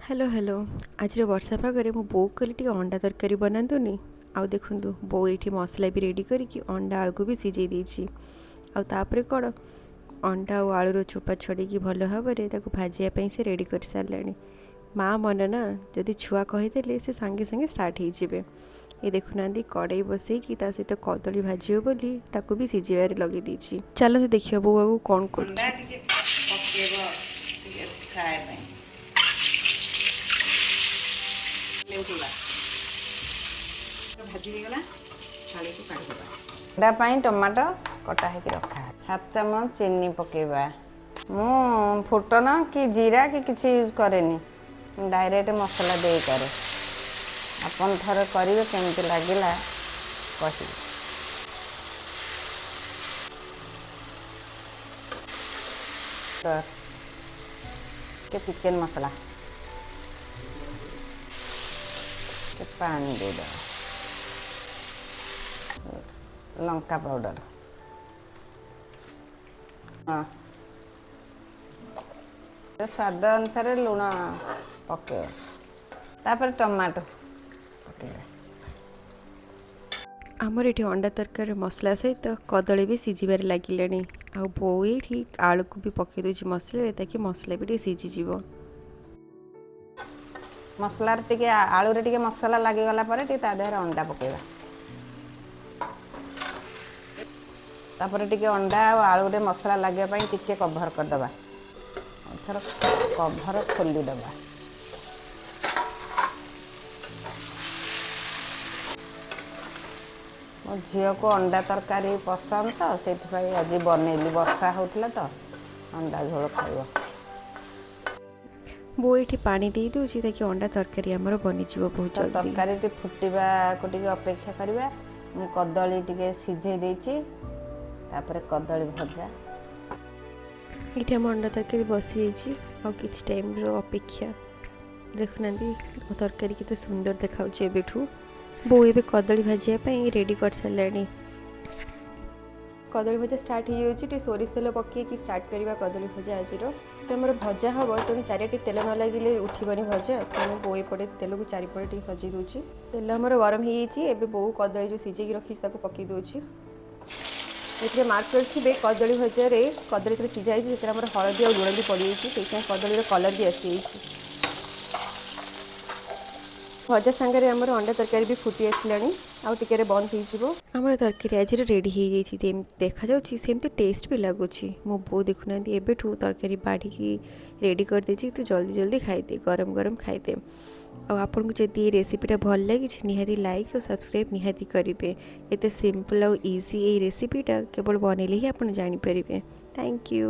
Hello hello, ଆଜିର ବର୍ଷା ପାଗରେ ମୁଁ ବୋଉ କହିଲି ଟିକେ ଅଣ୍ଡା ତରକାରୀ ବନାନ୍ତୁନି। ଆଉ ଦେଖନ୍ତୁ, ବୋଉ ଏଇଠି ମସଲା ବି ରେଡ଼ି କରିକି ଅଣ୍ଡା ଆଳୁକୁ ବି ସିଝେଇ ଦେଇଛି। ଆଉ ତାପରେ କ'ଣ, ଅଣ୍ଡା ଆଉ ଆଳୁର ଚୋପା ଛଡ଼େଇକି ଭଲ ଭାବରେ ତାକୁ ଭାଜିବା ପାଇଁ ସେ ରେଡ଼ି କରିସାରିଲାଣି। ମା ମନ ନା, ଯଦି ଛୁଆ କହିଦେଲେ ସେ ସାଙ୍ଗେ ସାଙ୍ଗେ ଷ୍ଟାର୍ଟ ହେଇଯିବେ। ଏ ଦେଖୁନାହାନ୍ତି, କଡ଼େଇ ବସେଇକି ତା ସହିତ କଦଳୀ ଭାଜିବ ବୋଲି ତାକୁ ବି ସିଝେଇବାରେ ଲଗେଇ ଦେଇଛି। ଚାଲନ୍ତୁ ଦେଖିବା ବୋଉ ଆଉ କ'ଣ ଅଣ୍ଡା କରୁଛି। ଟିକେ ପକେଇବ, ଟିକେ ଫ୍ରାଏ ପାଇଁ ଲେଉଟେଇବା। ଭାଜି ହେଇଗଲା, ଛାଳିକି କାଢ଼ିଦେବା। ଅଣ୍ଡା ପାଇଁ ଟମାଟୋ କଟା ହେଇକି ରଖା। ହାଫ୍ ଚାମଚ ଚିନି ପକେଇବା। ମୁଁ ଫୁଟଣ କି ଜିରା କି କିଛି ୟୁଜ୍ କରେନି, ମୁଁ ଡାଇରେକ୍ଟ ମସଲା ଦେଇ କରେ। ଆପଣ ଥରେ କରିବେ, କେମିତି ଲାଗିଲା କହିବେ। ଟିକେ ଚିକେନ୍ ମସଲା, ଟିକେ ପାଣି ଦେଇଦେବା, ଲଙ୍କା ପାଉଡ଼ର, ହଁ, ସ୍ୱାଦ ଅନୁସାରେ ଲୁଣ ପକେଇବ। ତାପରେ ଟମାଟୋ ପକେଇବା। ଆମର ଏଠି ଅଣ୍ଡା ତରକାରୀର ମସଲା ସହିତ କଦଳୀ ବି ସିଝିବାରେ ଲାଗିଲାଣି। ଆଉ ବୋଉ ଏଇଠି ଆଳୁକୁ ବି ପକାଇ ଦେଉଛି ମସଲାରେ, ତାକି ମସଲା ବି ଟିକେ ସିଝିଯିବ। ମସଲାରେ ଟିକେ, ଆଳୁରେ ଟିକେ ମସଲା ଲାଗିଗଲା ପରେ ଟିକେ ତା ଦେହରେ ଅଣ୍ଡା ପକେଇବା। ତାପରେ ଟିକେ ଅଣ୍ଡା ଆଉ ଆଳୁରେ ମସଲା ଲାଗିବା ପାଇଁ ଟିକେ କଭର କରିଦେବା। ଏଥର କଭର ଖୋଲିଦେବା। ମୋ ଝିଅକୁ ଅଣ୍ଡା ତରକାରୀ ପସନ୍ଦ ତ, ସେଇଥିପାଇଁ ଆଜି ବନେଇଲି। ବର୍ଷା ହେଉଥିଲା ତ, ଅଣ୍ଡା ଝୋଳ ଖାଇବ। ବୋଉ ଏଇଠି ପାଣି ଦେଇ ଦେଉଛି, ତାକି ଅଣ୍ଡା ତରକାରୀ ଆମର ବନିଯିବ ବହୁତ ତ ଜଲ୍ଦି। ତରକାରୀଟି ଫୁଟିବାକୁ ଟିକେ ଅପେକ୍ଷା କରିବା। ମୁଁ କଦଳୀ ଟିକେ ସିଝେଇ ଦେଇଛି, ତାପରେ କଦଳୀ ଭଜା। ଏଇଠି ଆମ ଅଣ୍ଡା ତରକାରୀ ବସିଯାଇଛି, ଆଉ କିଛି ଟାଇମ୍ର ଅପେକ୍ଷା। ଦେଖୁନାହାନ୍ତି, ତରକାରୀ କେତେ ସୁନ୍ଦର ଦେଖାଉଛି ଏବେଠୁ। ବୋଉ ଏବେ କଦଳୀ ଭାଜିବା ପାଇଁ ରେଡ଼ି କରିସାରିଲାଣି। କଦଳୀ ଭଜା ଷ୍ଟାର୍ଟ ହେଇଯାଉଛି। ଟିକେ ସୋରିଷ ତେଲ ପକାଇକି ଷ୍ଟାର୍ଟ କରିବା କଦଳୀ ଭଜା ଆଜିର। ତ ଆମର ଭଜା ହେବ, ତେଣୁ ଚାରିଆଡ଼େ ତେଲ ନ ଲାଗିଲେ ଉଠିବନି ଭଜା। ତେଣୁ ବୋଉ ଏପଟେ ତେଲକୁ ଚାରିପଟେ ଟିକେ ସଜେଇ ଦେଉଛି। ତେଲ ଆମର ଗରମ ହେଇଯାଇଛି। ଏବେ ବୋଉ କଦଳୀ ଯେଉଁ ସିଝେଇକି ରଖିଛି, ତାକୁ ପକାଇ ଦେଉଛି ଏଥିରେ। ମାର୍କ କରିଥିବେ, କଦଳୀ ଭଜାରେ କଦଳୀ ଯେତେବେଳେ ସିଝା ହେଇଛି, ସେଥିରେ ଆମର ହଳଦୀ ଆଉ ଲୁଣ ବି ପଡ଼ିଯାଇଛି। ସେଇଥିପାଇଁ କଦଳୀର କଲର୍ ବି ଆସିଯାଇଛି। ଭଜା ସାଙ୍ଗରେ ଆମର ଅଣ୍ଡା ତରକାରୀ ବି ଫୁଟି ଆସିଲାଣି, ଆଉ ଟିକେରେ ବନ୍ଦ ହେଇଯିବ। ଆମର ତରକାରୀ ଆଜିର ରେଡ଼ି ହେଇଯାଇଛି। ଯେମିତି ଦେଖାଯାଉଛି, ସେମିତି ଟେଷ୍ଟ ବି ଲାଗୁଛି। ମୋ ବୋଉ ଦେଖୁନାହାନ୍ତି, ଏବେଠୁ ତରକାରୀ ବାଢ଼ିକି ରେଡ଼ି କରିଦେଇଛି, ତୁ ଜଲ୍ଦି ଜଲ୍ଦି ଖାଇଦେ, ଗରମ ଗରମ ଖାଇଦେ। ଆଉ ଆପଣଙ୍କୁ ଯଦି ଏ ରେସିପିଟା ଭଲ ଲାଗିଛି, ନିହାତି ଲାଇକ୍ ଆଉ ସବସ୍କ୍ରାଇବ୍ ନିହାତି କରିବେ। ଏତେ ସିମ୍ପଲ୍ ଆଉ ଇଜି ଏଇ ରେସିପିଟା, କେବଳ ବନେଇଲେ ହିଁ ଆପଣ ଜାଣିପାରିବେ। Thank you.